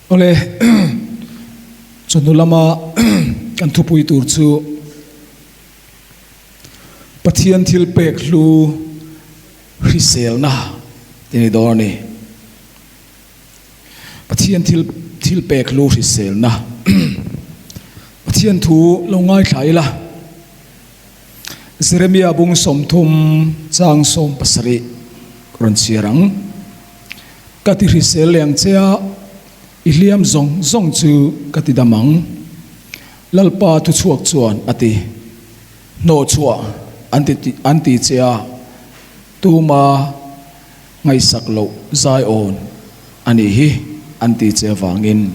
Awle, chawhnu lama kan thupui tur chu Pathian thil pek hlu hriselna tih a ni dawn a ni. Pathian thil thil pek hlu hriselna Pathian thu lo ngaithla ila Jeremia bung 30 chang 17 rawn chhiar ang. Ka ti hrisel leh ang che a, i hliam zawng zawng chu ka ti dam ang. Lalpa thuchhuak chuan a ti. Hnawhchhuah an ti an ti che a, tuma ngaihsak loh zaiawn a nih hi an ti che avangin.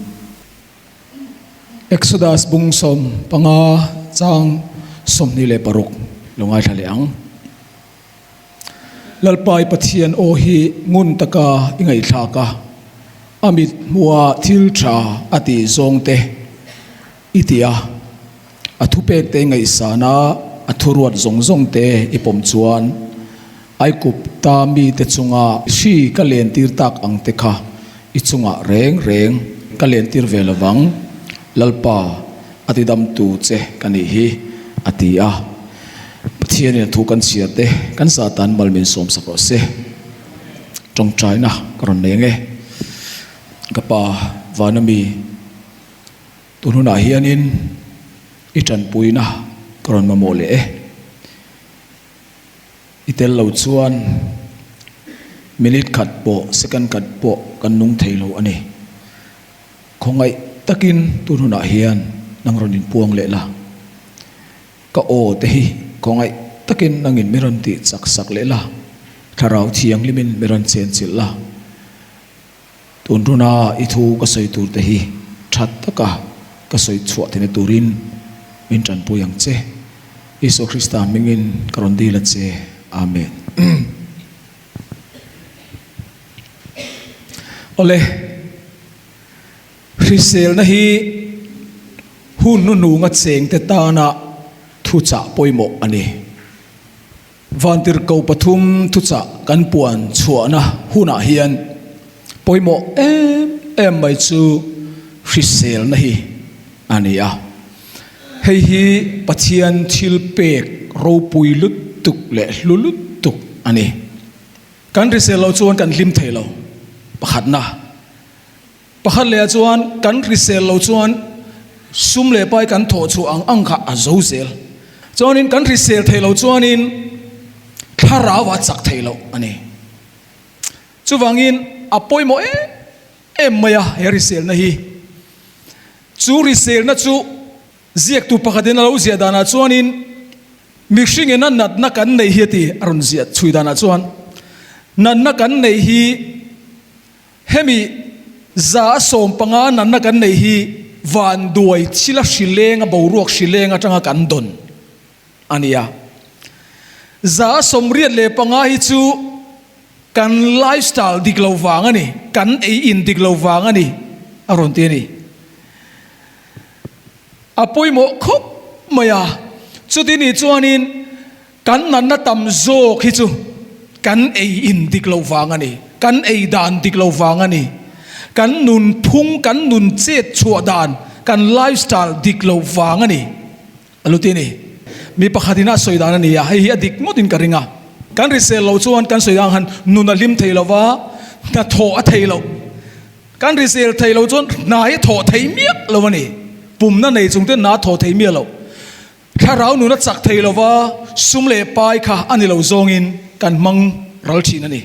Exodus bung 15 chang 26 lo ngaithla leh ang. Lalpa i Pathian aw hi ngun taka i ngaihthlak a, a mit hmuha thil tha a tih zawng te i ti a, a thupek te i ngaihsan a, a thuruat zawng zawng te i pawm chuan Aigupta mite chunga hri ka lentir tak ang te kha i chungah reng reng ka lentir ve lovang, Lalpa a tidamtu che ka nih hi, a ti a. Pathianin a thu kan chhiar te kan Satan mal min sawm sak rawh se. Tawngtaina ka rawn nei ange. Ka pa vana mi tun hunah hianin i tanpuina ka rawn mamawh leh e. I tel lo chuan minute khat pawh second khat pawh kan nung thei lo a ni. Khawngaih takin tun hunah hian nang rawn inpuang leh la. Ka aw te hi khawngaih takin nangin mi rawn tih chak sak leh la, Thlarau Thianghlimin mi rawn chenchilh la. Tun runa i thu ka sawi tur te hi tha taka ka sawi chhuah theihna turin min tanpui ang che. Isua Krista hmingin ka rawn dil a che. Amen. Awle. Hriselna hi hun hnuhnunga chengte tana thuchah pawimawh a ni. Vantirhko pathum thuchah kan puan chhuahna hunah hian pawimawh em em mai chu hriselna hi a ni a. Hei hi Pathian thil pek ropui lutuk leh hlu lutuk a ni. Kan hrisel loh chuan kan hlim thei lo pakhatna. Pakhat leh ah chuan kan hrisel lo chuan sum leh pai kan thawh chhuah ang ang kha a zo zel. Chuanin kan hrisel thei lo chuanin thlarau a chak thei lo a ni. Chuvangin a pawimawh em em mai a he hriselna hi. Chu hriselna chu ziaktu pakhatin a lo ziah danah chuanin mihringin a natna kan neih hi a ti a rawn ziah chhui danah chuan natna kan neih hi Hemi 50% natna kan neih hi vanduai thila hrileng a boruak hrileng atanga kan dawn a ni a. 85% hi chu kan lifestyle dik lo vang a ni, kan ei in dik lo vang a ni a rawn ti a ni. A pawimawh khawp mai a, chuti nih chuanin Kan natna tam zawk hi chu kan ei in dik lo vang a ni, kan ei dan dik lo vang a ni, kan nun phung, kan nun chet chhuah dan, kan lifestyle dik lo vang a ni a lu ti a ni. Mi pakhat in a sawi dan a ni a, hei hi a dik ngawt in ka ring a. Kan hrisel lo chuan kan sawi dan khan nun a hlim thei lo va, hnathawh a thei lo. Kan hrisel thei lo chuan hna hi thawh thei miah lo a ni. Pumna nei chung te hna thawh thei miah lo. Thlarau nun a chak thei lova, sum leh pai kha a ni lo zawngin kan hmang ral thin a ni.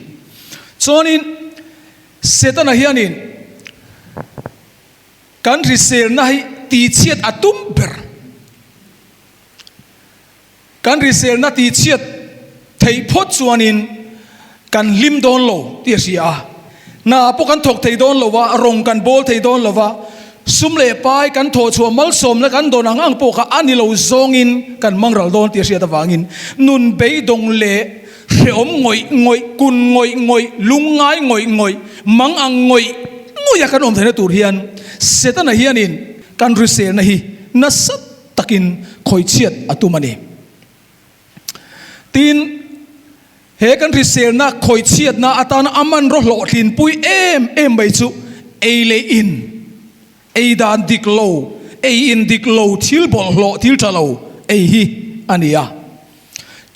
Chuanin Setana hianin kan hriselna hi tihchhiat a tum ber. Kan hriselna tihchhiat theih phawt chuanin kan hlim dawn lo tih a hria a. Hna pawh kan thawk thei dawn lo a, rawng kan bawl thei dawn lo va, sum leh pai kan thawh chhuah malsawmna kan dawn ang ang pawh kha a ni lo zawngin kan hmang ral dawn tih a hriat avangin nun beidawng leh hrehawm ngawih ngawih, kun ngawih ngawih, lungngai ngawih ngawih, mang ang ngawih ngawih a kan awm theihna tur hian Setana hianin kan hriselna hi nasa takin khawichhiat a tum a ni. Tin, he kan hriselna khawichhiatna atana a man rawh hlawhtlinpui em em mai chu ei leh in. Ei dan dik lo, ei in dik lo, thil bawlhhlawh, thil tha lo ei hi a ni a.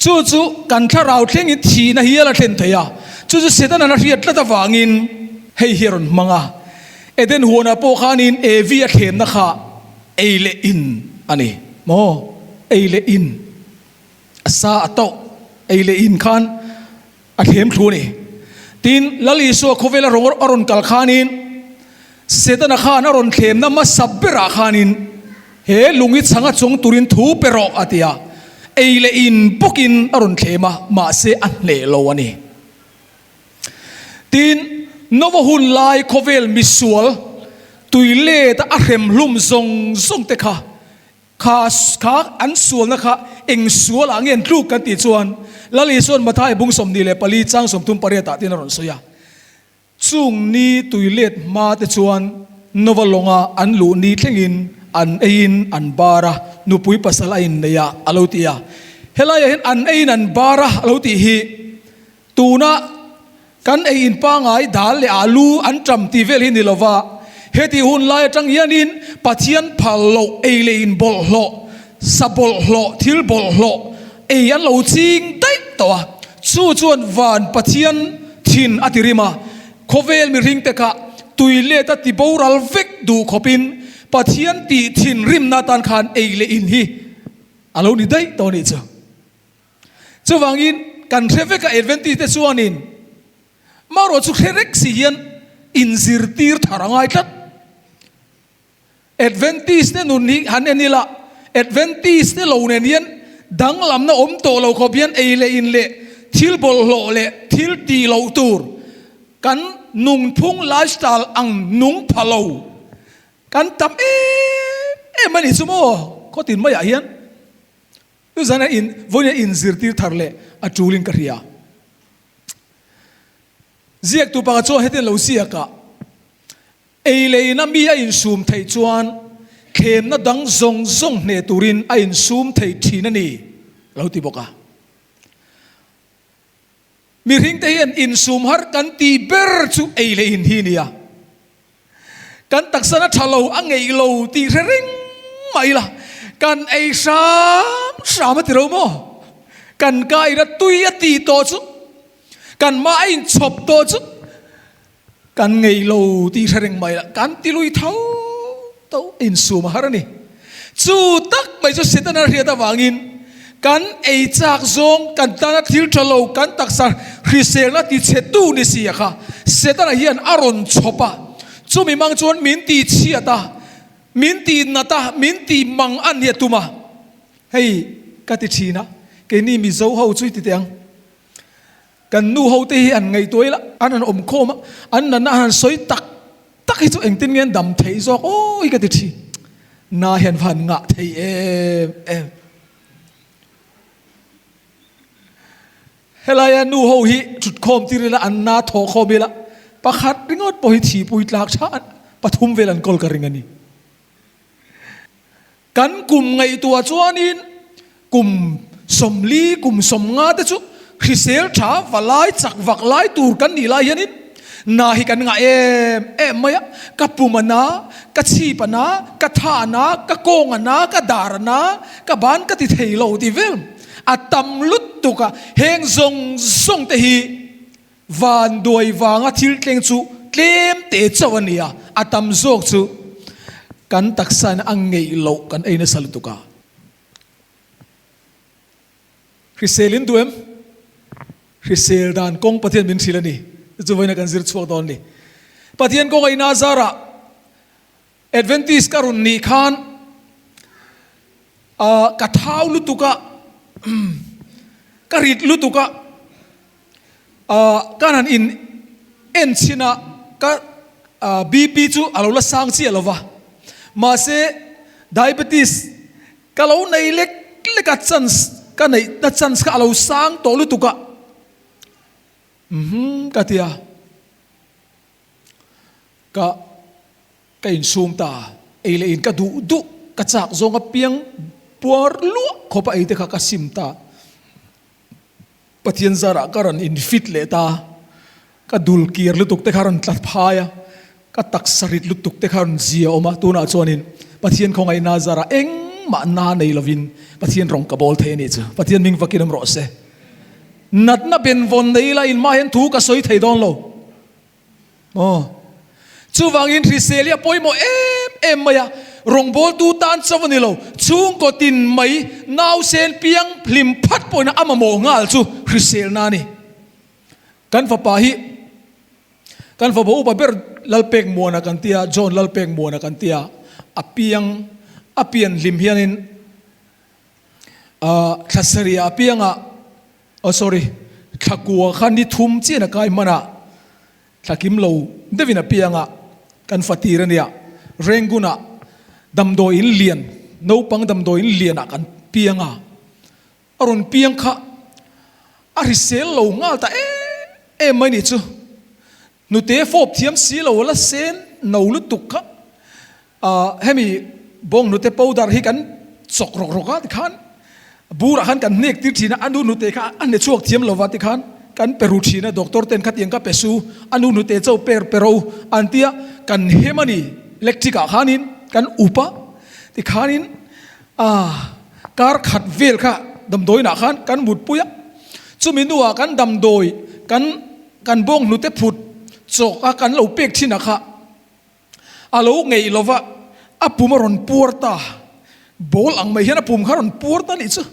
Chu chu kan thlarau thlengin thihna hial a thlen thei a. Chu chu Setana'n a hriat tlat avangin hei hi a rawn hmang a. Eden huanah pawh khanin Evi a thlemna kha ei leh in a ni maw? Ei leh in. A sa a tauh ei leh in khan a thlem thu a ni. Tin, Lal Isua khawvela rawng a rawn kal khanin Setana khan a rawn thlemna hmasa berah khanin he lung hi chhanga chawng turin thu pe rawh a ti a, ei leh in bawkin a rawn thlem a, mahse a hneh lo a ni. Tin, Nova hun lai khawvel misual tui let a a hrem hlum zawng zawng te kha Kha kha an sualna kha eng sual ah nge an tluk kan tih chuan Lal Isua'n Mathai bung 24 chang 38 ah tin a rawn sawi a. Chung ni tui let hma te chuan Nova lawnga an luh ni thlengin an eiin an bar a, nupui pasal a innei a a lo ti a. Helaiah hian an eiin an bar a a lo tih hi Tuna kan ei in pangai dal leh alu an ṭam tih vel hi ni lova, heti hun lai aṭang hianin Pathian phal loh ei leh in bawlhhlawh, sa bawlhhlawh, thil bawlhhlawh ei an lo ching daih tawh a, chu chuan van Pathian thin a ti rim a, khawvel mihringte kha tui let a ti boral vek duh khawpin Pathian tih thinrimna atan khan ei leh in hi a lo ni daih tawh a nih chu. Chuvangin kan hre vek a Adventist te chuanin marawh chu hre rek si hian inzirtir thar a ngai tlat. Adventist te nun hi han en ila Adventist te lo nen hian danglamna awm tawh lo khawp hian ei leh in leh thil bawlhhlawh leh thil tih loh tur kan nungphung lifestyle ang nung pha lo kan tam em em a nih chu maw khawtin maiah hian. Chu zan a in vawiin a inzirtir thar leh a tulin ka hria. Ziaktu pakhat chuan hetiang lo ziak a, Ei leina mi a insum theih chuan thlemna dang zawng zawng hneh turin a insum thei thin a ni, a lo ti bawk a. Mihringte hian insum har kan tih ber chu ei leh in hi nia. Kan taksa na tha lo a ngeih lo tih hre reng mah ila kan ei hram hram a ti ro maw? Kan ka ina tui a tih tawh chu, kan mah a inchhawp tawh chu Kan ngei lo tih hre reng mai lah, kan ti lui tho tho insum a har a ni. Chu tak mai chu Setana hriat avangin kan ei chak zawng, kan tana thil tha lo, kan taksa hriselna ti chhe tu ni si a kha Setana hian a rawn chhawp a. Chumi mang chuan min ti chhiat a, min ti nat a, min ti mang a nia tum a. Hei ka ti thin a, keini Mizo ho chu i ti teh ang. Kan nu ho te hi an ngaihtuah ila, an han awm khawm a, an natna an han sawi tak tak hi chu engtin nge an dam theih zawk aw hi ka ti thin. Na hian va han ngah thei em em. Helaia nu ho hi thut khawm tir ila, an na thawh khawm ila, pakhat ringawt pawh hi thihpui tlak tha pathum vel an kawl ka ring a ni. Kan kum ngaihtuah chuanin kum 40, kum 50 te chu hrisel tha va lai chak vak lai tur kan nih lai hianin na hi kan ngah em em mai a, ka pum a na, ka chhip a na, ka tha a na, ka kawng a na, ka dar a na, ka ban ka ti thei lo tih vel a tam lutuk a, heng zawng zawng te hi Van duai vanga thil tleng chu tlem te chauh a ni a, a tam zawk chu kan taksa in a ngeih loh kan ei nasa lutuk a. Hrisel in duh em? Hrisel dan kawng Pathian min hrilh a ni. Chu chu vawiin a kan zir chhuak dawn a ni. Pathian kawng a ina zarah Adventist ka rawn nih khan ka thau lutuk a, ka rit lutuk a, Ka han in en chhin a, ka BP chu a lo la sang chiah lo va, mahse diabetes ka lo nei lek lek a, chance ka neih na chance kha a lo sang tawh lutuk a, umm ka ti a, ka ka insum ta, ei leh in ka duh duh, ka chak zawng apiang puar luah khawp a ei te kha ka sim ta. Pathian zarah ka rawn in fit leh ta, ka dul kir lutuk te kha rawn tla phai a. Ka taksa rit lutuk te kha rawn zia awm a, tunah chuanin Pathian khawngaihna zarah engmah na nei lovin Pathian rawng ka bawl thei a nih chu. Pathian hming vakin awm rawh se. Natna benvawn nei ila inmah hian thu ka sawi thei dawn lo. Aw. Chuvangin hrisel hi a pawimawh em em mai a, rawngbawltu tan chauh a ni lo, chhungkaw tin mai nausen piang hlim phat pawhin a mamawh nghal chu hriselna a ni. Kan fapa hi kan fapa upa ber Lalpek Muana kan tia, John Lalpek Muana kan tia, a piang a pian hlim hianin ahh thla sarih a pianga oh sorry thla kua kha ni thum chian a kai hman a, thla kim lo deuhin a pianga kan fa tir a nia, Rangoon ah damdawi in lian naupang damdawi in lian ah kan piang a. A rawn piang kha a hrisel lo nghal ta em em mai nih chu. Nute fawp thiam si lo la sen no lutuk kha ah hemi bawng nute powder hi kan chawk rawk rawk a tikhan burah khan kan hnek tir thin a, a nu nute kha a hne chhuak thiam lova tikhan kan pe ru thin a, doctor ten khatiang ka pe su a nu nute cho per pe ro an tia kan hem a ni electric ah khanin kan up a tikhanin Ah, kar khat vel kha damdawiinah khan kan mutpui a, chumi hnuah kan damdawi kan kan bawng hnute phut chawk a kan lo pek thin a kha a lo ngeih lova a pum a rawn puar ta, ball ang mai hian a pum kha a rawn puar ta nih chu.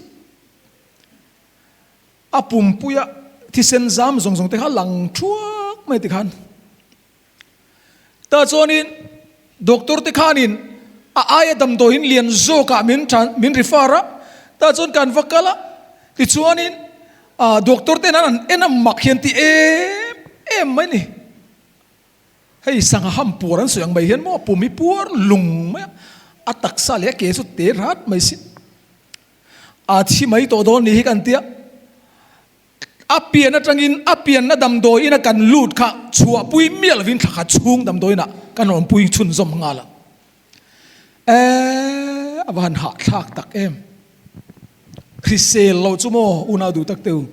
A pumpuia thisen zam zawng zawng te kha lang thuak mai tikhan. Tah chuanin doctor te khanin a aia damdawiin lian zawkah min min refer a, tah chuan kan va kal a, tichuanin ah doctor ten an han en a mak hian ti em em mai ni. Hei sangha ham puar an sawi ang mai hian maw pum hi puar lung mai a, a taksa leh a ke chu te rat mai si. A thi mai tawh dawn ni hi kan tia. A pian atangin a pianna damdawiin a kan lut kha chhuahpui miah lovin thla khat chhung damdawiinah kan awmpui chhunzawm nghal a. Eee a va han hahthlak tak em. Hrisel loh chu maw unau duh tak teu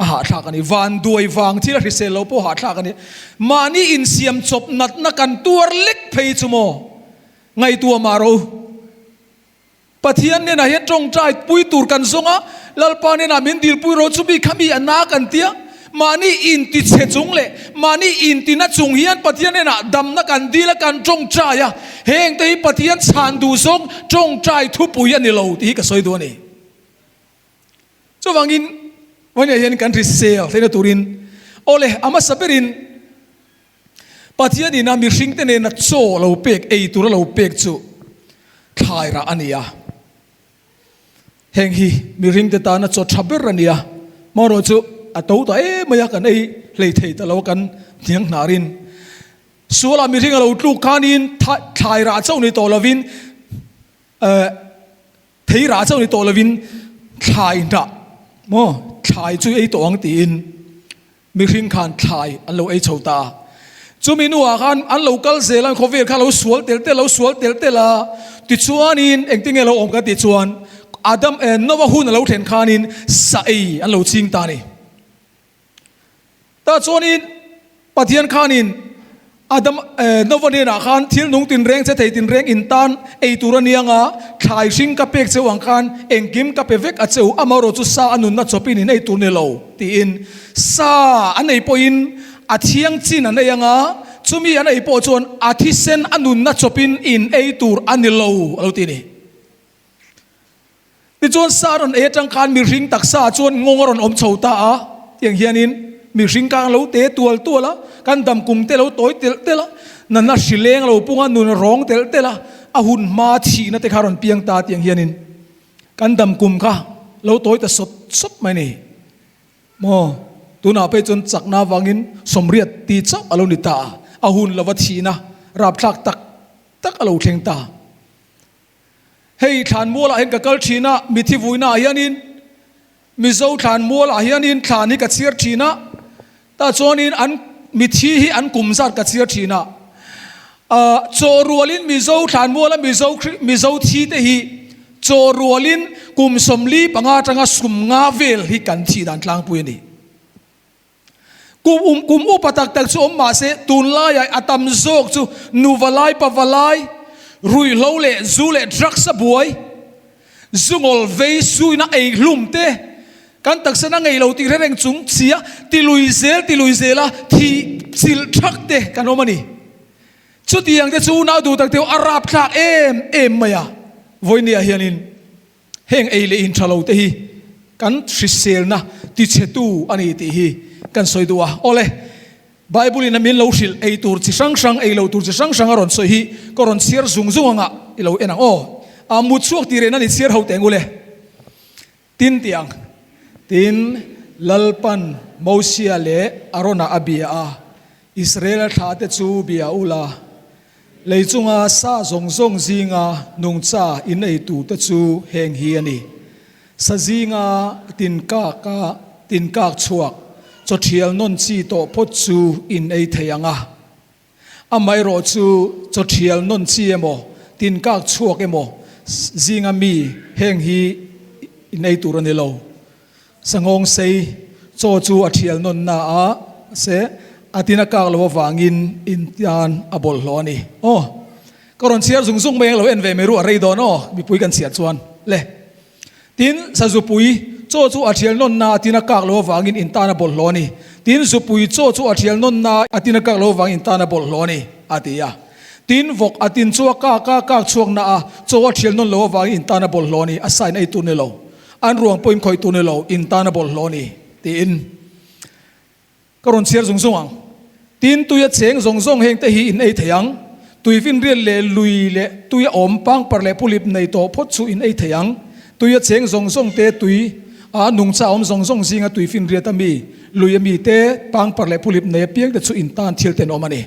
a hahthlak a ni. Vanduai vang thil a hrisel loh pawh hahthlak a ni. Mahni insiam chawp natna kan tuar lek phei chu maw ngaihtuah mah rawh u. Pathian hnenah hian tawngtai pui tur kan zawng a, Lalpa hnenah min dilpui rawh chumi kha mi a na kan tia, mahni intichhe chung leh mahni intina chung hian Pathian hnenah damna kan dil a, kan tawngtai a, hengte hi Pathian chhan duh zawng tawngtai thupui a ni lo tih hi ka sawi duh a ni. Chuvangin vawiinah hian kan hrisel theihna turin awle a hmasa berin Pathian ina mihringte nena chaw lo pek, ei tura lo pek chu thlai rah a ni a. Heng hi mihringte tana chaw tha ber a ni a, hmanraw chu a to ta em mai a, kan ei hlei thei ta lo a, kan hniang hnarin. Sualah mihring a lo tluk khanin thlai rah chauh ni tawh lovin, Thei rah chauh ni tawh lovin thlai hnah maw thlai chu ei tawh ang tiin mihring khan thlai an lo ei chho ta a. Chumi hnuah khan an lo kal zel a, khawvel kha lo sual tel tel lo sual tel tel a, tichuanin engtin nge lo awm ka tih chuan Adam eh Noah hun a lo thlen khanin sa ei an lo ching ta a ni. Tah chuanin Pathian khanin Adam Nova hnenah khan thil nung tinreng che thei tinreng in tan ei tur a niang a, thlai hring ka pek cheu ang khan engkim ka pe vek a cheu, amaherawh chu sa a nunna chawpin in ei tur ni lo tiin sa an ei pawhin a thiang chin an ei ang a, chumi an ei pawh chuan a thisen a nunna chawpin in ei tur a ni lo a lo ti a ni. Tichuan sa rawn ei atang khan mihring taksa ah chuan nghawng a rawn awm chho ta a, tiang hianin mihring kha lo te tual tual a, kan dam kum te lo tawi telh telh a, natna hri leng a lo pung a, nun a rawng telh telh a, a hun hma thihna te kha a rawn piang ta tiang hianin kan dam kum kha lo tawi ta sawt sawt mai a ni. Maw, tunah phei chuan chakna avangin sawmriat ti chauh a lo ni ta a, a hun lova thihna rapthlak tak tak a lo thleng ta. Hei thlanmualah hian ka kal thin a, mithi vuinaah hianin Mizo thlanmualah hianin thlan hi ka chhiar thin a, tah chuanin an mithi hi an kum zat ka chhiar thin a. Ahh chaw rualin Mizo thlanmuala Mizo Mizo thi te hi chaw rualin kum 45 atanga sum nga vel hi kan thih dan tlangpui a ni. Kum um kum upa tak tak chu awm mahse tunlaiah a tam zawk chu nuva lai pava lai, ruihhlo leh zu leh drugs a buai, zungawl vei suina ei hlum te kan taksa na ngei lo tih hre reng chung chia ti lui zel ti lui zela thih chilh thak te kan awm a ni. Chutiang te chu unau duh tak te a rapthlak em em mai a, vawinia hianin heng ei leh in tha lo te hi kan hriselna tichhetu a ni tih hi kan sawi duh a. Awle, Bible in a min lo hrilh ei tur chi hrang hrang, ei lo tur chi hrang hrang a rawn sawi hi ka rawn chhiar zung zung anga i lo en ang aw. A mut chhuak tih rehna ni chhiar ho teh ngule. Tin tih ang. Tin, Lalpan Mosia leh Arona a bia a, Israela thlahte chu bia ula, lei chunga sa zawng zawng zinga nungcha in ei turte chu heng hi a ni, sa zinga tinkaka tinkak chhuak chawthial nawn chi tawh phawt chu in ei thei ang a. Amaherawh chu chawthial nawn chi emaw, tinkak chhuak emaw zinga mi heng hi in ei tur a ni lo. Sangawng sei chaw chu a thial nawn na a se a tin a kak lo avangin in tan a bawlhhlawh a ni. Aw, ka rawn chhiar zung zung mai ang lo en ve mai ru a rei dawn aw, mipui kan chhiar chuan le. Tin, sazupui chaw chu a thial nawn na a tin a kak lo avangin in tan a bawlhhlawh a ni. Tin, zupui chaw chu a thial nawn na a tin a kak lo avangin in tan a bawlhhlawh a ni, a ti a. Tin, vawk a tin chu a kak a kak chhuak na a chaw a thial nawn lo avangin in tan a bawlhhlawh a ni, a sa in ei tur ni lo. An ruang pawhin khawih tur ni lo, in tan a bawlhhlawh a ni, tiin ka rawn chhiar zung zung ang. Tin, tui a cheng zawng zawng heng te hi in ei thei ang. Tui finriat leh lui leh tui a awm pangpar leh pulip nei tawh phawt chu in ei thei ang. Tui a cheng zawng zawng te tui a nungcha awm zawng zawng zinga tui finriat a mi, lui a mi te, pangpar leh pulip nei apiang te chu in tan thil tenawm a ni.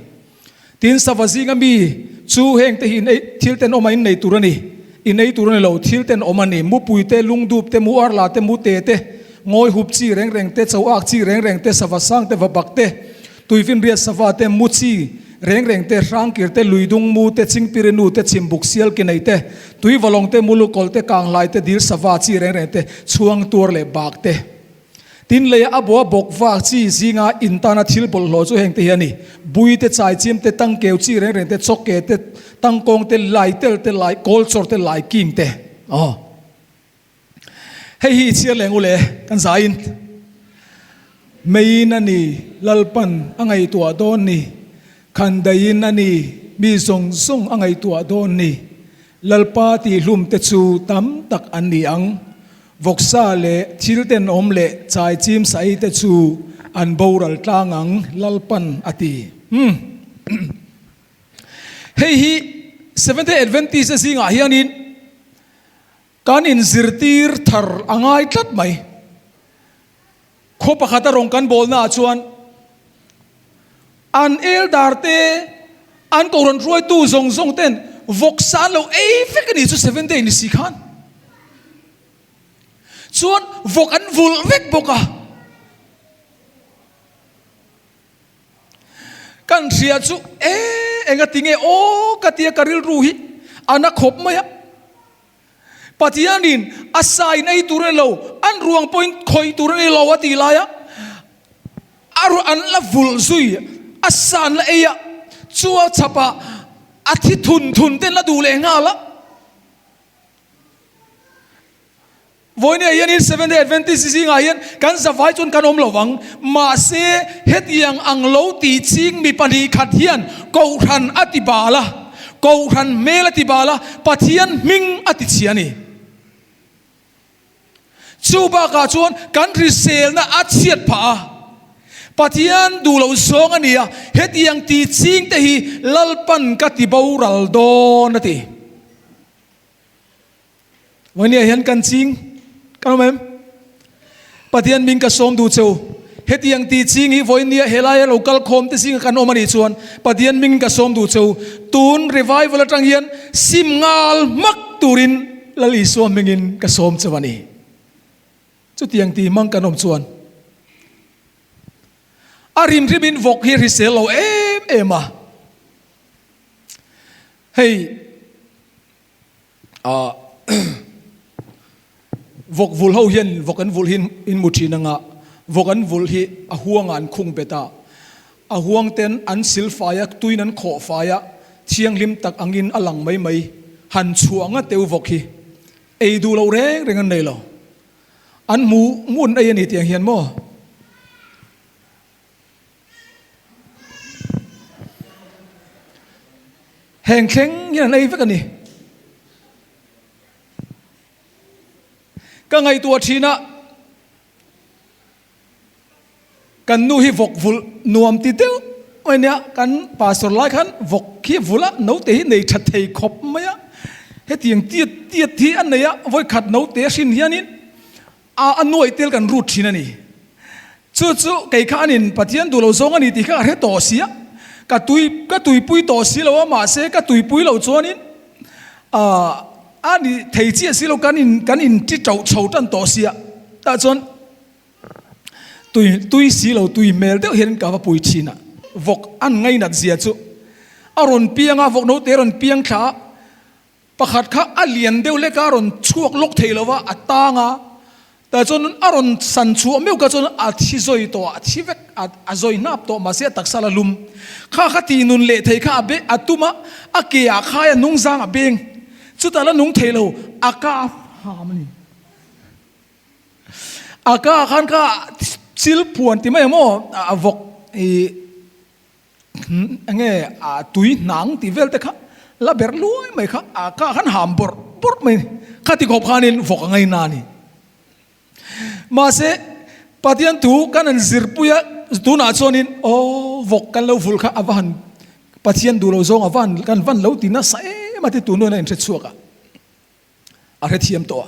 Tin, sava zinga mi chu heng te hi in ei, thil tenawm a in nei tur a ni. In ei tur a ni lo, thil tenawm a ni. Mupui te, lungdup te, mu arla te, mute te, ngawi hup chi reng reng te, cho ak chi reng reng te, sava sang te, vabak te, tuifinriat sava te, mu chi reng reng te, hrangkir te, luidung mu te, chingpirinu te, chhimbuk sial ki nei te, tuivalawng te, mulukawl te, kanghlai te, dil sava chi reng reng te, chhuang tuar leh bak te. Tin, leia a bua bawk vak chi zinga in tana thil bawlhhlawh chu heng te hi a ni, bui te, chaichim te, tangkeu chi reng reng te, chawke te, tangkawng te, laitel te, lai kawlchawr te, laiking te. Aw. Hei hi i chhiar leh ngu le, kan zaiin. Meiin a ni, Lalpan a ngaihtuah dawn ni. Khandaiin a ni, mi zawng zawng a ngaihtuah dawn ni. Lalpa tihhlum te chu tam tak an ni ang. Vawksa leh thil tenawm leh chai chim sa ei te chu an boral tlang ang, Lalpan a ti. Umm. Hei hi Seventh-day Adventist te zingah hianin kan inzirtir thar a ngai tlat mai. Khaw pakhata rawn kan bawlnaah chuan an eldar te, an kohhran hruaitu zawng zawng ten vawksa an lo ei vek a ni chu Seventh Day ni si khan. Chuan vawk an vulh vek bawk a. Kan hria chu e enga tinge aw ka tia ka rilru hi a na khawp mai a. Pathianin a sa in ei tur a ni lo, an ruang pawhin khawih tur a ni lo a tih laia a ruah an la vulh zui, a sa an la ei a, chu a chhapah a thi thun thun te an la duh leh nghal a. Vawinia hianin Seventh Day Adventist zingah hian kan zavai chuan kan awm lo vang. Mahse, hetiang ang lo tih ching mi 2 khat hian Kohhran a ti bal a, Kohhran hmel a ti bal a, Pathian hming a ti chhia a ni. Chu bakah chuan kan hriselna a chhiat phah a, Pathian duh loh zawng a ni a, hetiang tih ching te hi Lalpan ka ti boral dawn a ti. Vawinia hian kan ching kan awm em? Pathian min ka sawm duh cheu. Hetiang ti ching hi vawinia helaia lo kal khawm te zinga kan awm a nih chuan Pathian min ka sawm duh cheu. Tun revival atang hian sim ngal hmak turin Lal Isua hmingin ka sawm cheu a ni. Chutiang ti hmang kan awm chuan a rimhrimin vawk hi hrisel lo em em a. Hei. Ah vawk vulh ho hian vawk an vulh hi in mu thin anga. Vawk an vulh hi a huangah an khung bet a, a huang ten an sil fai a, tuin an khawh fai a, thianghlim tak angin a lang mai mai. Han chhuah ngat teu vawk hi ei duh loh reng reng an nei lo. An hmu ngun ei a ni tiang hian maw? Heng thleng hian an ei vek a ni. Ka ngaihtuah thin a, kan nu hi vawk vulh nuam ti deuh mai nia, kan pastor lai khan vawk hi vulh a, naute hi nei tha thei khawp mai a, hetiang tiat tiat hi a nei a, vawikhat naute a hrin hianin a a nuaih tel kan rut thin a ni. Chu chu kei kha anin Pathian duh lo zawng a ni tih kha ka hre tawh si a, ka tui ka tuipui tawh si lo a, mahse ka tuipui loh chuanin ah a ni thei chiah si lo kan in kan in ti tauh chho tan tawh si a, tah chuan tui tui si lo tui hmel deuh hian ka va pui thin a, vawk an ngainat zia chu a rawn piang a, vawk naute a rawn piang thla a. Pakhat kha a lian deuh lek a, a rawn chhuak lawk thei lo va, a tang a, tah chuan a rawn san chhuah meuh kha chuan a thi zawi tawh a, a thi vek a, a zawi hnap tawh mahse a taksa la lum. Kha kha tih nun leh thei kha a be a tum a, a ke ah khai a nungzang a beng, chutah la nung thei lo, a ka a ham a ni. A ka ah khan kha chil phuan ti mai ang maw, a vawk ih. Enge a tui hnang tih vel te kha la ber luai mai kha a kah khan ham bawrh bawrh mai kha ti khawp khanin vawk a ngaina a ni. Mahse Pathian thu kan han zirpui a tunah chuanin aw vawk kan lo vulh kha a va han Pathian duh lo zawng a va han kan van lo ti nasa em a ti tun nuain a inhre chhuak a. A hrethiam tawh a.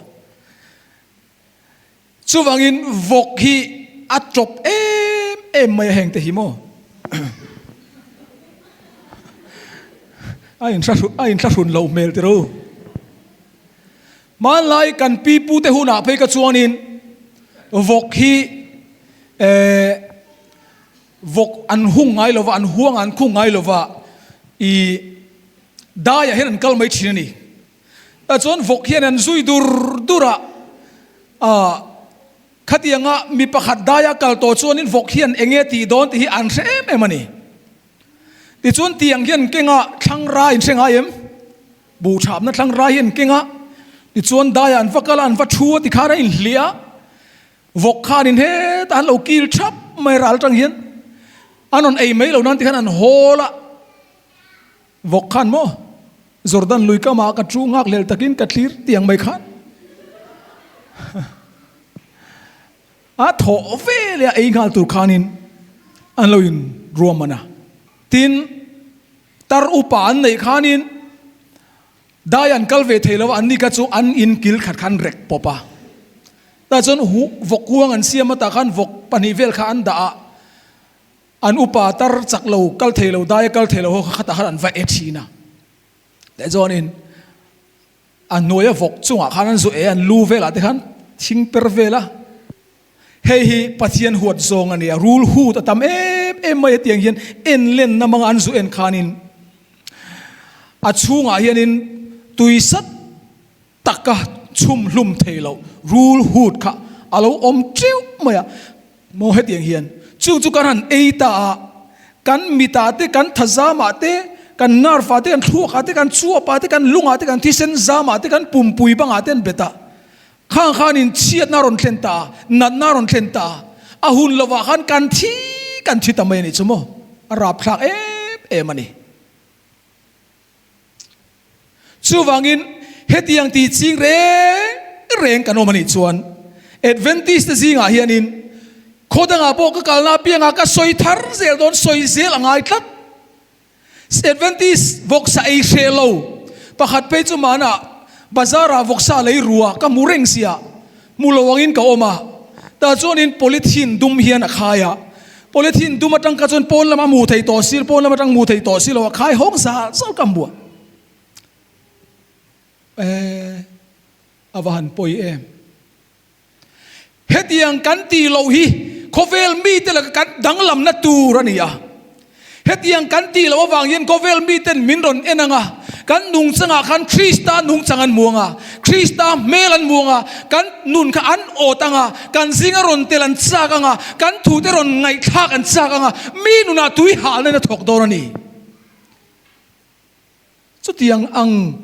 Chuvangin vawk hi a tawp em em mai a heng te hi maw. A inthlahrun loh hmel tiro. Hmanlai kan pi pu te hunah phei ka chuanin vawk hi eh vawk an hung ngai lova, an huang an khung ngai lova i daiah hian an kal mai thin a ni. Tah chuan vawk hian an zui dur dur a, ah khatianga mi pakhat daia kal tawh chuanin vawk hian eng nge tih dawn tih hi an hre em em a ni. Tichuan tiang hian keng a, thlang rai an hre ngai em? Buh thapna thlang rai hi an keng a, tichuan daiah an va kal a, an va thu a tikhan a inhliah a, vawk khanin hetah an lo kil thap mai ral atang hian an rawn ei mai lo nan tikhan an hawl a. Vawk khan maw? Jordan lui kamah ka chu nghak hlel takin ka thlir tiang mai khan a thawh ve leh a ei nghal tur khanin an lo in ruahman a. Tin, tar upa an neih khanin dai an kal ve thei lo a, anni kha chu an in kil khat khan rek pawp a. Tah chuan vawk huang an siam a, tah khan vawk pahnih vel kha an dah a. An upa tar chak lo, kal thei lo, daia kal thei lo ho kha khatah khan an va e thin a. Teh chuanin a hnuaia vawk chungah khan an zu e, an lu velah te khan thing per vel a. Hei hi Pathian huat zawng a ni a, rul hut a tam em em mai a tiang hian en lenna hmanga an zu en khanin a chhungah hianin tui sat taka chhum hlum thei loh rul hut kha a lo awm teuh mai a, maw hetiang hian chung chu kan han ei ta a, kan mitah te, kan thazamah te, kan nerve ah te, kan thluak ah te, kan chuap ah te, kan lung ah te, kan thisen zam ah te, kan pumpui bang ah te an bet a, khang khanin chhiatna a rawn thlen ta a, natna a rawn thlen ta a, a hun lovah khan kan thi kan thi ta mai a nih chu maw, a rapthlak em em a ni. Chuvangin, hetiang tih ching reng reng kan awm a nih chuan, Adventist te zingah hianin khaw dangah pawh ka kalna apiangah ka sawi thar zel dawn, sawi zel a ngai tlat. Adventist vawksa ei hreh lo pakhat phei chu mahna bazar-ah vawksa lei rua ka hmu reng sia, Hmu lo angin ka awm a, tah chuanin polythene dum hian a khai a, polythene dum atang kha chuan pawn lama hmu thei tawh si, pawn lam atang hmu thei tawh si lo a khai hawng zal zal ka hmu a. Eh, a va han pawi em. Hetiang kan tih loh hi khawvel mite laka kan danglamna tur a ni a. Hetiang kan tih loh avang hian khawvel miten min rawn en ang a. Kan nungchangah khan Krista nungchang an hmu ang a, Krista hmel an hmu ang a, kan nun kha an awt ang a, kan zinga rawn tel an chak ang a, kan thute rawn ngaihthlak an chak ang a, mi nunah tui halna in a thawk dawn a ni. Chutiang ang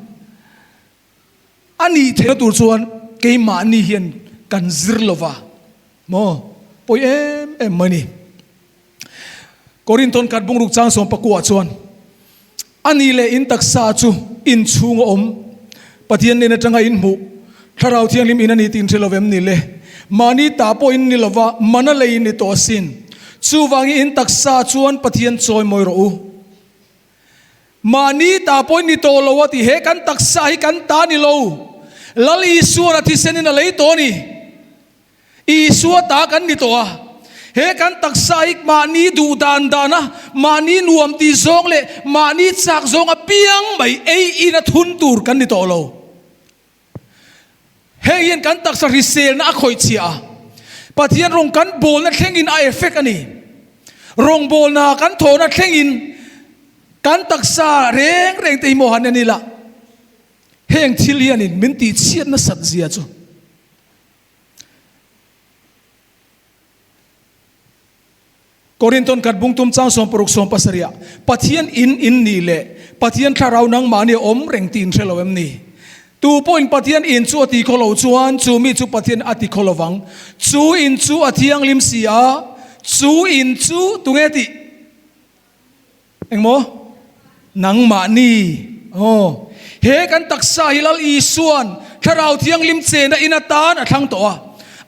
a nih theihna tur chuan keimahni hian kan zir lo va maw? Pawi em em mai a ni. Korinthon khat bungruk chang sawmpakuah chuan, A nih leh in taksa chu in chhunga awm, Pathian nen atanga in hmuh, Thlarau Thianghlim in a ni tih in hre lo vem ni le? Mahni ta pawh in ni lo va, mana lei in ni tawh asin. Chuvangin in taksa chuan Pathian chawi mawi rawh u. Mahni ta pawh in ni tawh lo a ti, he kan taksa hi kan ta ni lo. Lal Isuan a thisen in a lei tawh a ni. Isua ta kan ni tawh a, he kan taksa hi mahni duh dan dan a, mahni nuam ti zawng leh mahni chak zawng apiang mai ei in a thun tur kan ni tawh lo. Heng hian kan taksa hriselna a khawih chhiah a, Pathian rawng kan bawlna thlengin a effect a ni. Rawngbawlna kan thawhna thlengin kan taksa reng reng te hi maw han en ila, heng thil hianin min tihchhiat nasat zia chu. Korinthon khat bungtum chang 60 17 ah, Pathian in in nih leh Pathian thlarau nangmahni a awm reng tih in hre lo em ni? Tu pawhin Pathian in chu a ti khaw lo chuan chu mi chu Pathian a ti khaw lo vang. Chu in chu a thianghlim si a, chu in chu tunge tih? Engmaw? Nangmahni. Aw. He kan taksa hi Lal Isuan Thlarau Thianghlim chena in atan a thlang tawh a.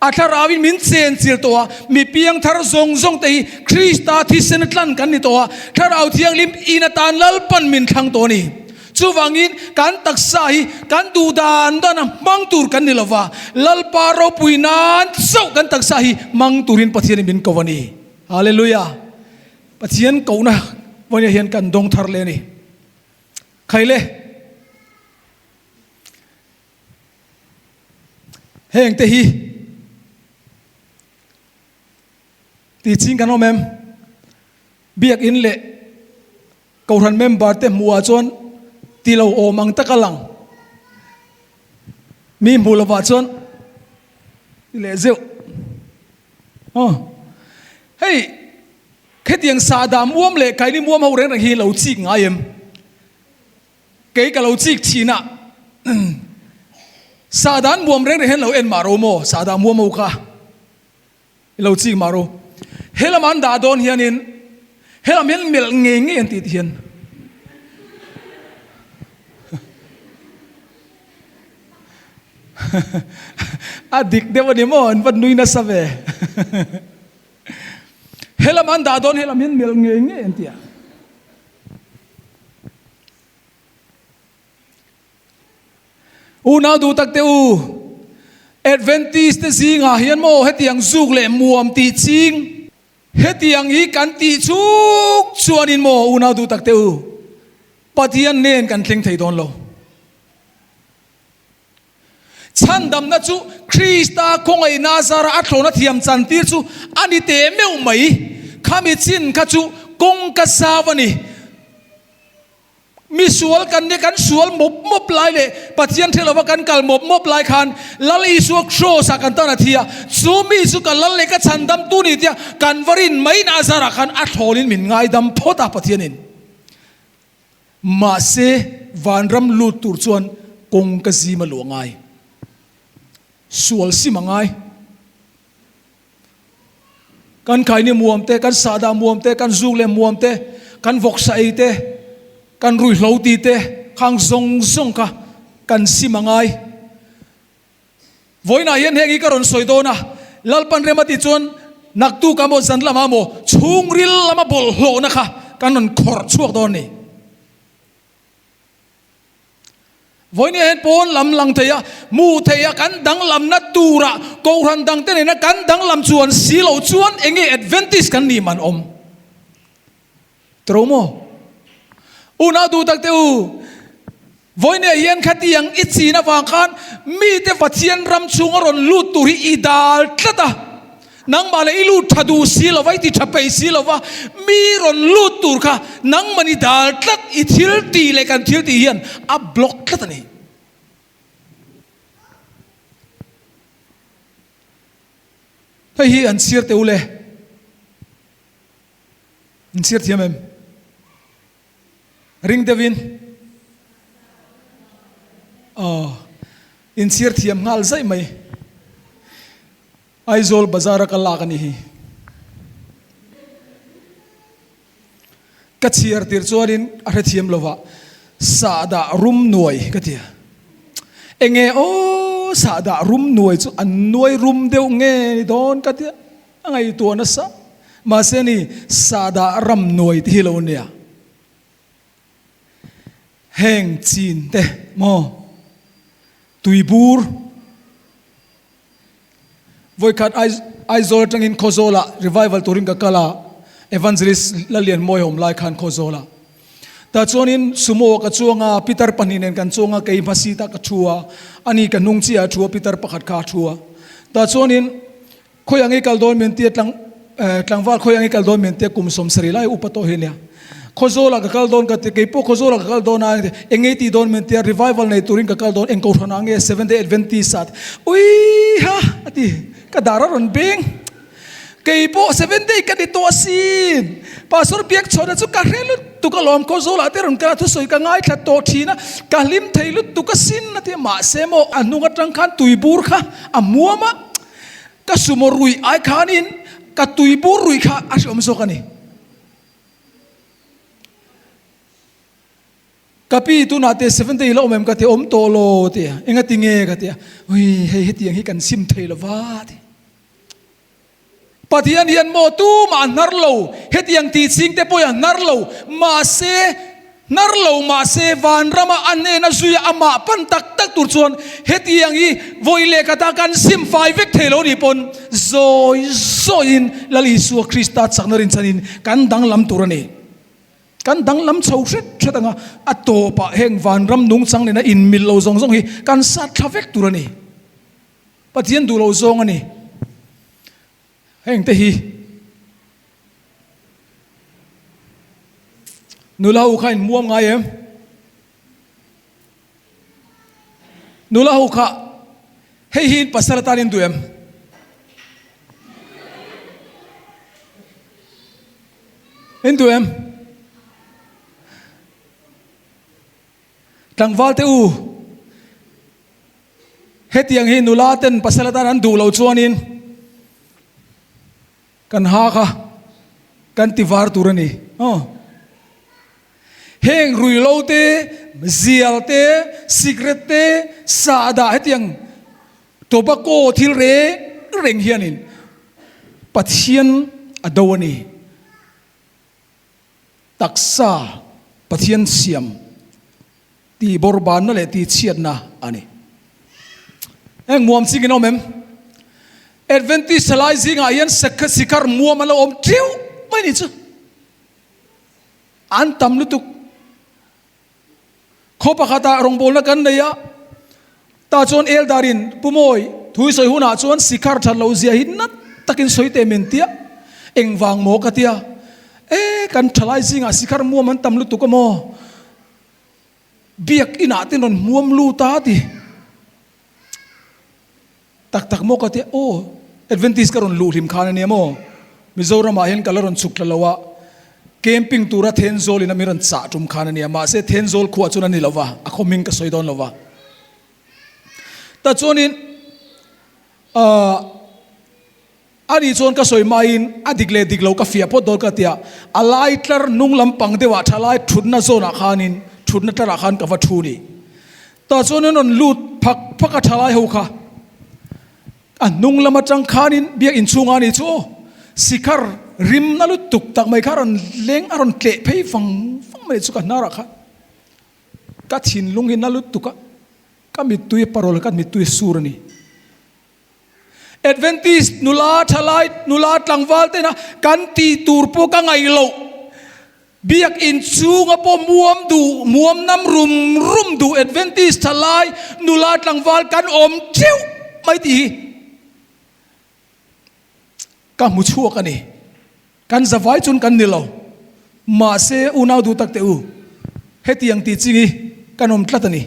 A Thlarauin min chen chil tawh a. Mi piangthar zawng zawng te hi Krista thisen tlan kan ni tawh a. Thlarau Thianghlim in atan Lalpan min thlang tawh a ni. Chuvangin kan taksa hi kan duh dan dan a hmang tur kan ni lo va, Lalpa ropui nan chauh kan taksa hi hmang turin Pathianin min ko a ni. Hallelujah! Pathian kohna vawiinah hian kan dawng thar leh a ni. Khaile, heng te hi ti ching kan awm em? Biakin leh Kohhran member te hmuhah chuan ti lo awm ang taka lang. Mi hmuh lovah chuan ti leh zeuh. Aw, hei khetiang sahdah muam leh kaini muam ho reng reng hi lo chik ngai em? Kei ka lo chik thin a, sahdah muam reng reng hian lo en mah ro maw, sahdah muam ho kha i lo chik mah ro. He lamah an dah dawn hianin he lam hian melh ngei ngei an tih ti hian. A dik deuh a ni maw? An va nui nasa ve. He lam an dah dawn he lam hian melh ngei ngei an ti a. Unau duh tak te u, Adventist te zingah hian maw hetiang zuk leh muam tih ching, hetiang hi kan tih chuk chuanin maw unau duh tak te u, Pathian nen kan thleng thei dawn lo. Chhandamna chu Krista khawngaihna zara a thlawhna thiam chantir chu a ni teh meuh mai. Khami chin kha chu kawngka zau a ni. Mi sual kan nia kan sual mawp mawp lai leh Pathian hre lova kan kal mawp mawp lai khan Lal Isua Kraws ah kan tan a thi a, chu mi chu ka Lal leh ka chhandamtu ni tia kan va rin mai na zarah khan a thlawlin min ngaidam phawt a Pathianin. Mahse, vanram lut tur chuan kawng ka zim a luh a ngai. Sual sim a ngai. Kan khaini muam te, kan sahdah muam te, kan zuk leh muam te, kan vawksa ei te, kan ruihhlo ti te, khang zawng zawng kha kan sim a ngai. Vawiinah hian heng hi ka rawn sawi dawn a, Lalpan rem a tih chuan naktuk ah maw zan lamah maw chhungril lama bawlhhlawhna kha kan rawn khawrh chhuak dawn a ni. Vawiinah hian pawn lam lang thei a, hmuh thei a kan danglamna turah Kohhran dangte nena kan danglam chuan si loh chuan eng nge Adventist kan nih man awm? Tro maw? Unau duh tak te u, Vawinia hian khatiang i chin avang khan mite Pathian ram chhunga rawn lut tur hi i dal tlat a. Nangmah leh i lut tha duh si lo va, i ti tha peih si lo va, mi rawn lut tur kha nangmah ni dal tlat i thil tih leh kan thil tih hian a block tlat a ni. Hei hi an chhiar teh u le. An chhiar thiam em? Ring deuhin. Aw, inchhiar thiam nghal zaih mai. Aizawl bazar a ka lak a nih hi. Ka chhiar tir chuanin a hrethiam lova sahdah rum nuai ka ti a. Enge aw sahdah rum nuai chu an nuai rum deuh nge ni dawn ka ti a, a ngaihtuah nasa. Mahse ni sahdah ram nuai te hi lo nia. Heng chin te maw tuibur. Vawikhat Aizawl atangin Khawzawlah revival turin ka kal a, Evangelist Lalianmawia awm lai khan Khawzawlah. Tah chuanin Sumo ah ka chuang a, Pitar pahnih nen kan chuang a, kei hma seat ah ka thu a, ani ka hnung chiah a thu a, Pitar pakhat kha a thu a. Tah chuanin Khawi ang i kal dawn min tia tlang tlangval khawi ang i kal dawn min tia kum 70 lai upa tawh hi nia. Khawzawlah ka kal dawn ka ti, kei pawh Khawzawlah ka kal dawn a, eng ngei tih dawn min tia revival nei turin ka kal dawn, eng kohhran ah nge Seventh Day Adventist ah ui ha a ti, ka dar a rawn beng. Kei pawh Seventh Day ka ni tawh asin, Pastor Biakchhawna chu ka hre lutuk alawm, Khawzawlah te rawn kal a thusawi ka ngaithla tawh thin a, ka hlim thei lutuk asin a ti a, mahse maw a hnung atang khan tuibur kha a hmuam a, Ka sumo ruih ai khanin ka tuibur ruih kha a hreawm zawk a ni. Ka pi tunah te 70 ila awm em ka ti awm tawh lo ti a, enga ti nge ka ti a, ui hei hetiang hi kan sim thei lo va ti. Pathian hian maw tumah a hnar lo, hetiang tih ching te pawh hi a hnar lo, mahse Hnar lo mahse vanrama a hnena zuia amah pan tak tak tur chuan hetiang hi vawi leh kata kan sim fai vek thei lo nih pawn zawi zawiin Lal Isua Krista chakna rinchhanin kan danglam tur a ni. Kan danglam chho hret hret anga a tawpah heng vanram nungchang nena inmil lo zawng zawng hi kan sat thla vek tur a ni. Pathian duh lo zawng a ni. Heng te hi nula ho kha in muam ngai em? Nula ho kha hei hi in pasal atan in duh em? In duh em? Tlangval te u, Hetiang hi nula ten pasal atan an duh loh chuanin kan ha kha kan ti var tur a ni. Aw. Heng ruihlo te, zial te, sikret te, sahdah hetiang tobacco thil reng reng hianin Pathian a do a ni. Taksa Pathian siam tih bawrhbanna leh tih chhiatna a ni. Heng muam chingin a awm em? Adventist thalai zingah hian sikar muam an lo awm ṭiau mai ni chu. An tam lutuk. Khaw pakhatah rawngbawlna kan nei a, tah chuan Eldarin Pu Mawi thu i sawi hunah chuan Sikhar that loh zia hi nat takin sawi teh min tia, engvang maw ka tia, e kan thalai zingah Sikhar muam an tam lutuk a maw, biak inah te rawn hmuam lut a ti. Tak tak maw ka ti a, aw Adventist ka rawn luh hlim khan ania maw, Mizoramah hian ka la rawn chhuk tla lo a, camping tura Thenzawl in a mi rawn chah tum khan ania, mahse Thenzawl khuah chuan a ni lo va, a khaw hming ka sawi dawn lo va. Ta chuanin ahh. A nih chuan ka sawi hmain a dik leh dik lo ka fiah phawt dawn ka ti a, a lai tlar hnung lampang deuhah tha lai thutna zawnah khanin thutna tlarah khan ka va thu ni. Tah chuan an rawn lut phak phak a tha lai ho kha a hnung lam atang khanin biak inchhungah a nih chu aw sikhar rimna lutuk tak mai kha a rawn leng a rawn tleh phei vang vang mai chu ka hnarah khan ka thinlung hi na lutuk a ka mittui parawl ka mittui sur a ni. Adventist nula thalai nula tlangval tena kan tih tur pawh ka ngaih loh. Biak inchhunga pawh muam duh muam nam rum rum duh Adventist thalai nula tlangval kan awm theuh mai tih hi. Ka hmu chhuak a ni. Kan zavai chun kan ni lo. Mahse, unau duh tak teh u, hetiang tih ching hi kan awm tlat a ni.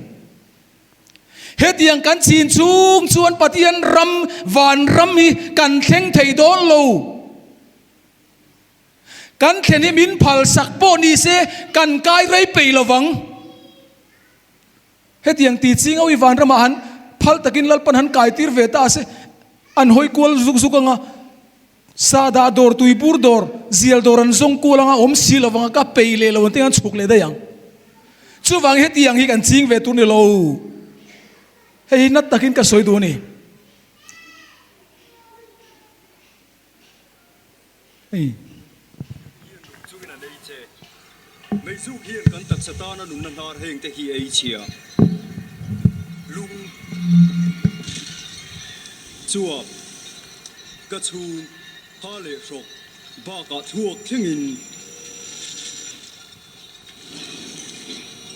Hetiang kan chin chung chuan Pathian ram, van ram hi kan thleng thei dawn lo. Kan thlen hi min phalsak pawh ni se kan kai rei pei lo vang. Hetiang ti ching ho hi vanramah han phal takin Lalpan han kai tir ve ta se, an hawi kual zuk zuk anga, sahdah dawr, tuibur dawr, zial dawr an zawng kual anga awm si lo vanga ka pei leh lo an tih an chhuk leh daih ang. Chuvang hetiang hi kan ching ve tur ni lo. Hei hi nat takin ka sawi duh a ni. Hei. Hian lung chungin an ei che. Meizuk hian kan taksa tana nunna hnar heng te hi ei chhia. Lung chuap, ka chhung, ha leh hrawk bakah thluak thlengin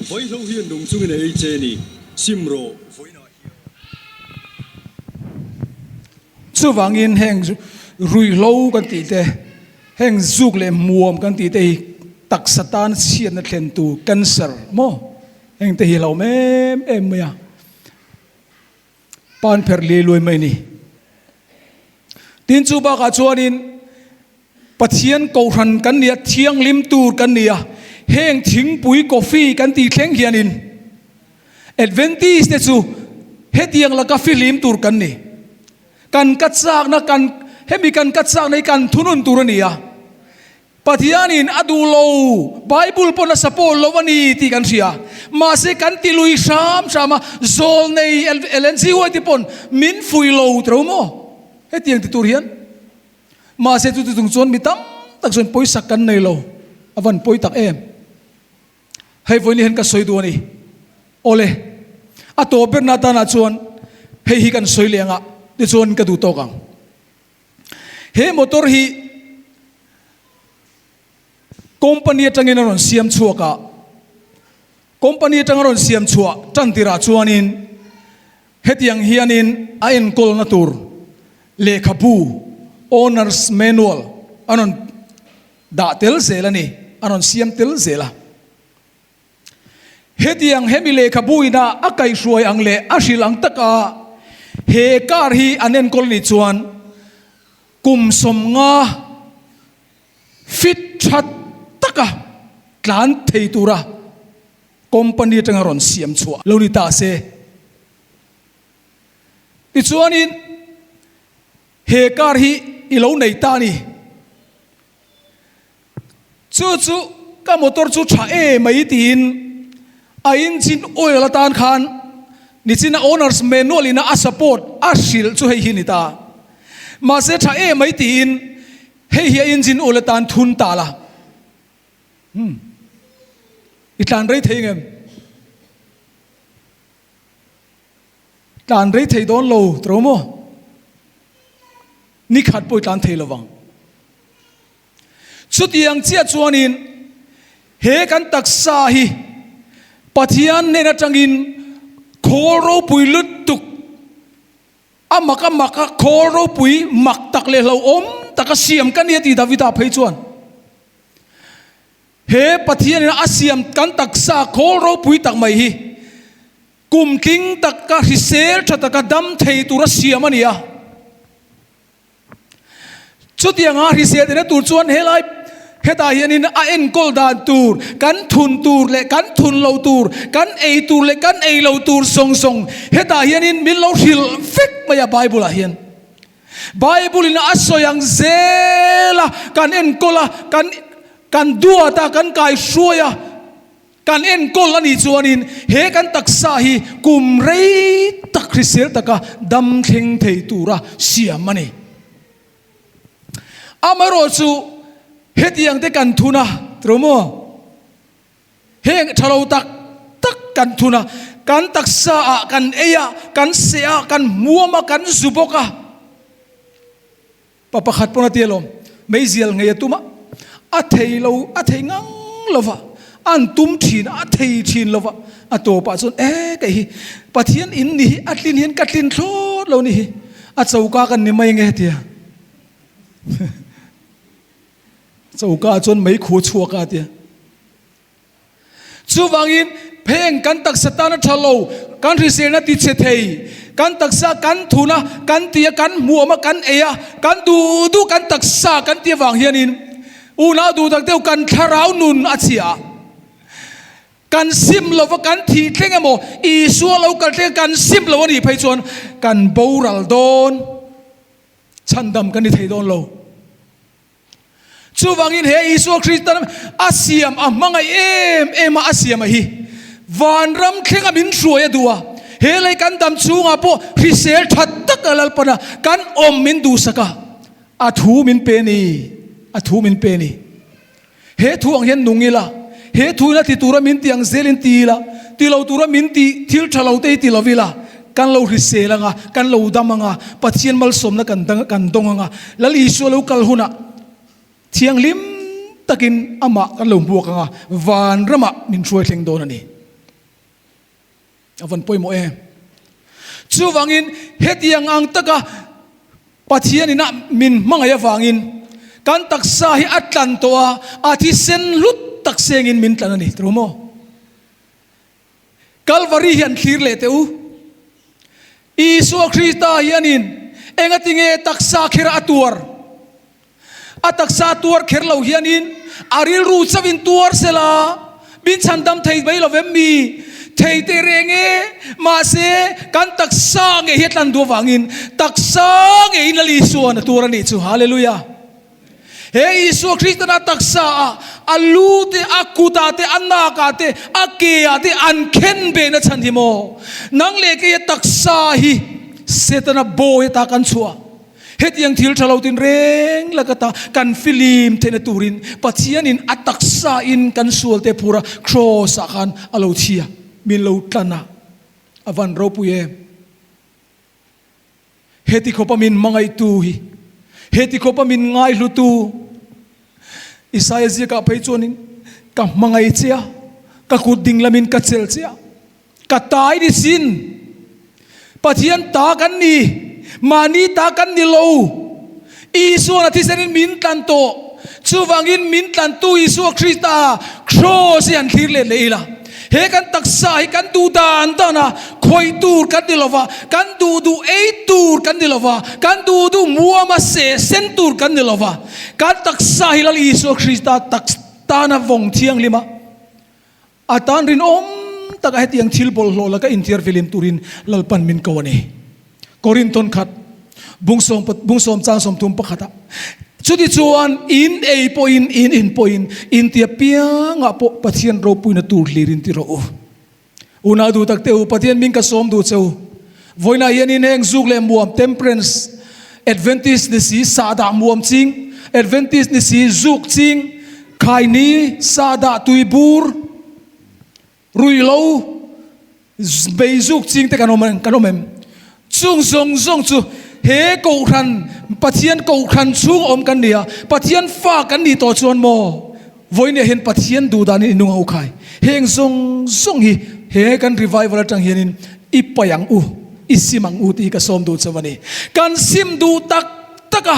vaihlo hian lung chungin a ei che ni. Sim rawh vawiinah hian. Chuvangin heng ruihhlo kan tih te, heng zuk leh hmuam kan tih te hi taksa tan chhiatna thlentu cancer maw heng te hi a hlauhawm em em mai a, pan pherh liai luai mai a ni. Tin chu bakah chuanin Pathian kohhran kan ni a, thianghlim tur kan ni a, heng thingpui coffee kan tih thleng hianin Adventist te chu hetiang laka fihlim tur kan ni. Kan ka chakna kan hemi kan ka chakna hi kan thunun tur a ni a, Pathianin a duh lo, Bible pawn a support lo a ni tih kan hria. Mahse kan ti lui hram hram a, zawlnei LNCY te pawn min fuih lo tiro maw hetiang ti tur hian. Mahse chuti chung chuan mi tam tak chuan pawisak kan nei lo, a van pawi tak em. Hei vawiin hian ka sawi duh a ni. Awle, a tawp berna atanah chuan hei hi kan sawi leh anga tichuan ka duh tawk ang. He motor hi company atangin a rawn siam chhuak a, company atanga rawn siam chhuah tan tirah chuanin Hetiang hianin a enkawlna tur lehkhabu, owner's manual, a rawn dah tel zel a ni, a rawn siam tel zel a. Hetiang hemi lehkhabu ina a kaihhruai ang leh a hrilh ang taka he car hi an enkawl nih chuan kum 50 fit tha taka tlan thei tura Company atanga rawn siam chhuah lo ni ta se. Tichuanin he car hi i lo nei ta a ni. Chu chu ka motor chu tha e mai tiin a engine oil atan khan nichina owner's manual ina a support a hrilh chu hei hi ni ta. Mahse tha e mai tiin hei hi a engine oil atan thun ta la. Umm. I tlan rei thei ngem? Tlan rei thei dawn lo tro maw? Ni khat pawh i tlan thei lo vang. Chutiang chiah chuanin he kan taksa hi Pathian hnen atangin khawl ropui lutuk A mak a mak a, khawl ropui mak tak leh hlauhawm taka siam ka ni a ti Davida phei chuan. He Pathianin a siam kan taksa khawl ropui tak mai hi kum tling taka hrisel tha taka dam thei tura siam a ni a. Chutianga hrisel tehna tur chuan helai hetah hianin a enkawl dan tur, kan thun tur leh kan thun lo tur, kan ei tur leh kan ei lo tur zawng zawng hetah hianin min lo hrilh vek mai a Bible ah hian. Bible in a sawi ang zel a, kan enkawl a, kan kan duat a, kan kaihruai a, kan enkawl a nih chuanin he kan taksa hi kum rei tak hrisel taka dam thleng thei tura siam a ni. Amaherawh chu hetiang te kan thun a, tiro maw? Heng tha lo tak tak kan thun a, kan taksa ah kan ei a, kan seh a, kan hmuam a, kan zu bawk a. Pa pakhat pawn a ti alawm, meizial ngei a tum a, a thei lo, a thei ngang lo va, an tum thin a, a thei thin lo va, a tawpah chuan e kei hi Pathian in ni hi a tlin hian ka tlin thlawt lo ni hi, a choka kan ni mai nge tia. Choka ah chuan meikhu a chhuak a tia. Chuvangin heng kan taksa tan a tha lo, kan hriselna ti chhe thei, kan taksa kan thun a, kan ti a, kan hmuam a, kan ei a, kan duh duh kan taksa kan ti avang hianin unau duh tak deuh kan thlarau nun a chhia a. Kan sim lova kan thih thleng emaw Isua lo kal thleng kan sim lo a nih phei chuan kan boral dawn, chhandam kan ni thei dawn lo. Chuvangin he Isua Krista a siam a hmangaih em em a a siam a hi vanram thlenga min hruai a duh a, he lei kan dam chhungah pawh hrisel tha tak a Lalpana kan awm min duhsak a, a thu min pe ni, a thu min pe ni. He thu ang hian nung ila, he thu in a ti tura min ti ang zelin ti ila, ti lo tura min ti thil tha lo te hi ti lo ila, kan lo hrisel anga, kan lo dam anga, Pathian malsawmna kan dang kan dawng anga, Lal Isua lo kal hunah thianghlim takin amah kan lo hmuak anga, vanramah min hruai thleng dawn a ni. A van pawimawh em? Chuvangin hetiang ang taka Pathian ina min hmangaih avangin kan taksa hi a tlan tawh a, a thisen hlut tak sengin min tlan a ni. Tru maw? Kalvari hi an thlir leh teh u. Isua Krista hianin engatinge taksa kher a tuar? A taksa tuar kher lo hianin a rilru chauhin tuar sela, min chhandam thei mai lo vem mi? Thei teh reng e, mahse kan taksa ngei hi a tlan duh avangin taksa ngeiin Lal Isuan a tuar a nih chu. Hallelujah! He Isua Kristana taksa ah a lu te, a kut ah te, a nak ah te, a ke ah te an khen behna chhan hi maw? Nang leh keia taksa hi Setana bawi ata kan chhuah. Hetiang thil tha lo tin reng lak ata kan filim theihna turin Pathianin a taksa in kan sualte phur a Kraws ah khan a lo thi a, min lo tlan a, a van ropui em. Heti khawpa min hmangaihtu hi, heti khawpa min ngaihlutu Isaia ziakah phei chuanin ka hmangaih che a, ka kut ding lamin ka chelh che a, Ka tai ni sin. Pathian ta kan ni. Mahni ta kan ni lo. Isuan a thisenin min tlan tawh. Chuvangin min tlantu Isua Krista kraws hi han thlir let leh ila. He kan taksa hi kan duh dan dan a, khawih tur kan ni lova, kan duh duh ei tur kan ni lova, kan duh duh muama seh sen tur kan ni lova. Kan taksa hi Lal Isua Krista taksa tana vawng thianghlim a. A tan rinawm taka hetiang thil bawlhhlawh laka inthiar filim turin Lalpan min ko a ni. Korinthon khat, bungsawm bungsawm chang 30 pakhatah, Chutichuan in ei pawhin in in pawhin in ti apiangah pawh Pathian ropuina tur hlir in ti rawh u. Unau duh tak te u, Pathian min ka sawm duh che u. Vawiinah hianin heng zuk leh muam, temperance, Adventist ni si sahdah muam ching, Adventist ni si zuk ching, khaini, sahdah tuibur, ruihlo, bei zuk ching te kan awm kan awm em? Chung zawng zawng chu he kohhran, Pathian kohhran chhung awm kan ni a, Pathian fa kan nih tawh chuan maw? Vawiinah hian Pathian duh danin i nung ang u khai. Heng zawng zawng hi he kan revival atang hianin i paih ang u, i sim ang u tih hi ka sawm duh chauh a ni. Kan sim duh tak tak a,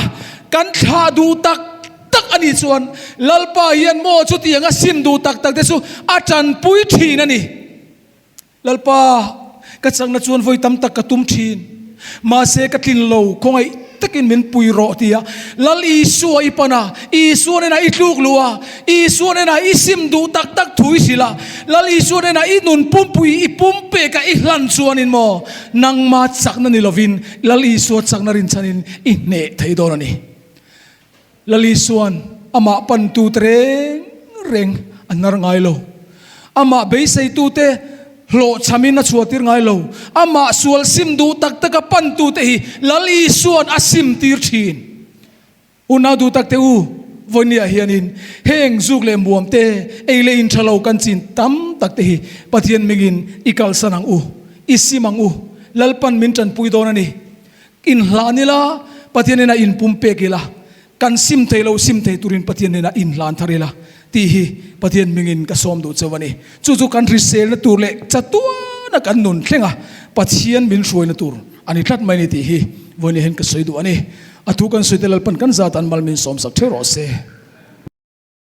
kan thlah duh tak tak a nih chuan Lalpa hian maw chutiang a sim duh tak tak te chu a tanpui thin a ni. Lalpa, ka chakna chuan vawi tam tak ka tum thin. Mahse, ka tlin lo, khawngaih takin min pui rawh tia Lal Isua i pan a, Isua nena i tluk luh a, Isua nena i sim duh tak tak thu i hrilh a, Lal Isua nena i nun pumpui i pumpek a i hlan chuanin maw nangma chakna ni lovin Lal Isua chakna rinchhanin i hneh thei dawn a ni. Lal Isua'n amah pantute reng reng a hnar ngai lo. Amah beiseitute hlawhchhamin a chhuahtir ngai lo. Amah sual sim duh tak taka pantute hi Lal Isua'n a simtir thin. Unau duh takte u, vawinia hianin heng zuk leh muam te, ei leh in tha lo kan chin tam tak te hi Pathian mingin i kalsan ang u, i sim ang u. Lalpan min tanpui dawn a ni. Inhlan ila, Pathian hnenah inpumpek ila, kan sim thei lo sim thei turin Pathian hnenah inhlan thar ila tih hi Pathian hmingin ka sawm duh chauh a ni. Chu chu kan hriselna tur leh chatuana kan nun thlenga Pathian min hruaina tur a ni tlat mai a ni tih hi vawiin hian ka sawi duh a ni. A thu kan sawi te Lalpan kan zat an mal min sawmsak theuh rawh se.